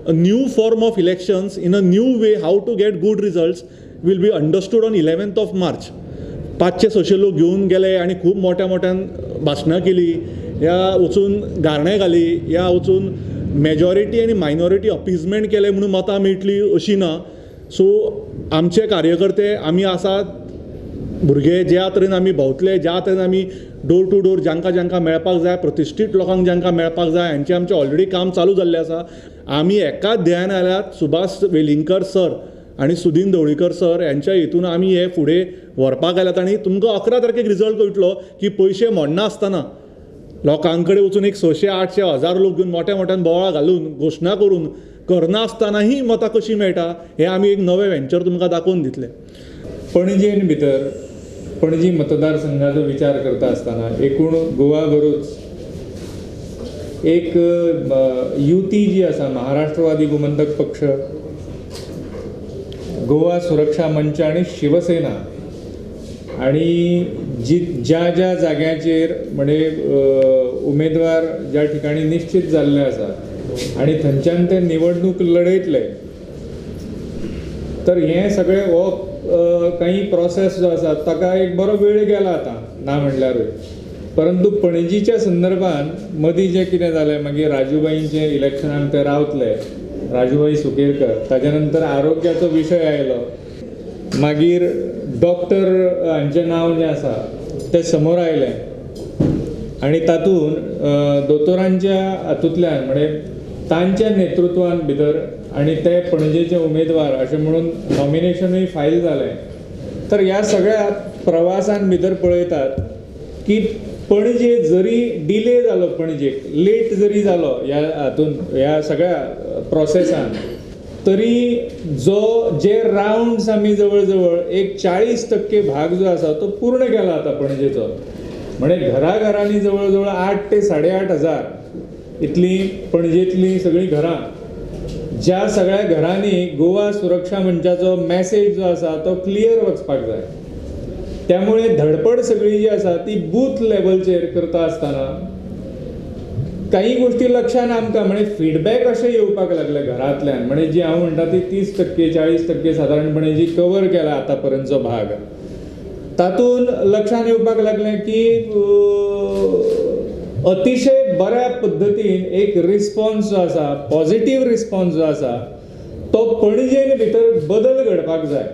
a new form of elections in a new way how to get good results will be understood on 11th of March. 500 600 लोक घेवन गेले आनी खूब मोठ्या मोठ्यान भाशणां केली या वचून गारणें घाली या वचून मॅजॉरिटी आनी मायनॉरिटी अपिजमेंट केलें म्हणून मतां मेळटलीं अशी ना. सो आमचे कार्यकर्ते आमी आसात, भुरगे ज्या तरेन आमी भोंवतले, ज्या तरेन आमी डोर टू डोर जांकां जांकां मेळपाक जाय, प्रतिश्ठीत लोकांक जांकां मेळपाक जाय, हांचें आमचें ऑलरेडी काम चालू जाल्लें आसा. आमी एकाच ध्येयान आयल्यात, सुभाष वेलिंगकर सर आनी सुदीन ढवळीकर सर यांच्या हितून आमी हे फुडें व्हरपाक आयल्यात. आनी तुमकां 11 तारखेक रिजल्ट कळटलो की पयशे मोडना आसतना, लोकां कडेन वचून एक 600 800 1000 लोक घेवन मोठ्या मोठ्यान बोवाळ घालून घोशणा करून करनासतनाही मतां कशीं मेळटा हें आमी एक नवें वेंचर तुमकां दाखोवन दितले. पणजेन भितर पणजी मतदारसंघाचो विचार करता आसतना एकूण गोवाभरूच एक युती जी आसा, महाराष्ट्रवादी गोमंतक पक्ष, गोवा सुरक्षा मंच आनी शिवसेना, आनी जी ज्या ज्या जाग्यांचेर म्हणजे उमेदवार ज्या ठिकाणी निश्चित जाल्ले आसा आनी थंयच्यान ते निवडणूक लढयतले, तर हें सगळें हो काही प्रोसेस जो आसा ताका एक बरो वेळ गेला आतां ना म्हणल्यारूय. परंतु पणजीच्या संदर्भान मदीं जें कितें जालें, मागीर राजूभाईंचें इलेक्शनाक ते रावतले, राजूभाई सुकेरकर, ताच्या नंतर आरोग्याचो विशय आयलो, मागीर डॉक्टर हांचें नांव जें आसा तें समोर आयलें आनी तातूंत दोतोरांच्या हातूंतल्यान म्हणजे तांच्या नेतृत्वान भितर आनी ते पणजेचे उमेदवार अशें म्हणून नॉमिनेशनूय फायल जालें. तर ह्या सगळ्या प्रवासान भितर पळयतात की पणजे जरी डिले जालो, पणजेक लेट जरी जालो ह्या हातून, ह्या सगळ्या प्रोसेसान, तरी जो जे रावंड्स आमी जवळ जवळ एक 40% भाग जो आसा तो पूर्ण केला आतां पणजेचो. म्हणजे घराघरांनी जवळ जवळ 8 ते 8.5 हजार इतली पणजेंतलीं सगळीं घरां, ज्या सगळ्या घरांनी गोवा सुरक्षा मंचाचो मॅसेज जो आसा तो क्लियर वचपाक जाय. त्यामुळे धडपड सगळी जी आसा ती बूथ लेवलचेर करता आसतना काही गोष्टी लक्षान आमकां म्हणजे फिडबॅक अशें येवपाक लागले घरांतल्यान, म्हणजे जी हांव म्हणटा ती 30% 40% सादारणपणे जी कवर केला आतां पर्यंतचो भाग, तातूंत लक्षान येवपाक लागलें की अतिशय बऱ्या पद्दतीन एक रिस्पॉन्स जो आसा, पॉझिटीव रिस्पॉन्स जो आसा तो पणजेन भितर बदल घडपाक जाय.